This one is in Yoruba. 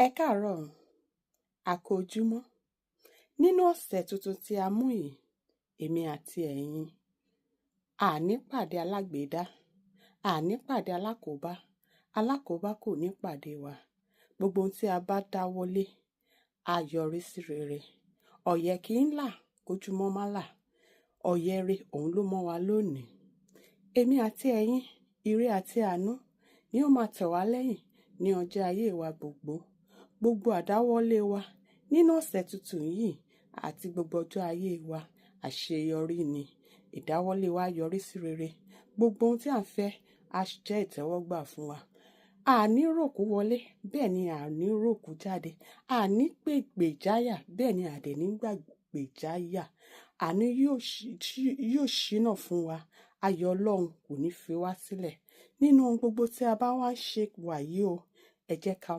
Ẹ káàárọ̀, a kú ojúmọ́. Nínú ọ̀sẹ̀ tuntun tí a mú yìí, èmi àti ẹ̀yin, a ní pàdé alágbèédá, a ní pàdé alákòóbá, alákòóbá kò ní pàdé wa. Gbogbo ohun tí a bá dáwọ́lé, á yọrí sí rere. Ọ̀yẹ̀ kì í là kójúmọ́ má là. Ọ̀yẹ̀ ire òun ló mọ́ wa lónìí. Èmi àti ẹ̀yin, ire àti àánú ni ó máa tẹ̀ wá lẹ́yìn ní ọjọ́ ayé wa gbogbo. Gbogbo àdáwọ́lé wa nínú ọ̀sẹ̀ tuntun yìí àti gbogbo ọjọ́ ayé wa, àṣeyọrí ni. Ìdáwọ́lé wa yọrí sí rere. Gbogbo ohun tí à ń fẹ́ á jẹ́ ìtẹ́wọ́gbà fún wa. A ní ròkú wọlé, bẹ́ẹ̀ ni a ní ròkú jáde. A ní pègbè jáyà, bẹ́ẹ̀ ni a dẹ̀ ní gbàgbé jáyà. Àánú yóò ṣíná fún wa. Ayọ̀ Ọlọ́run kò ní fi wá sílẹ̀. Nínú ohun gbogbo tí a bá wá ń ṣe wàyí o, ẹ jẹ́ ká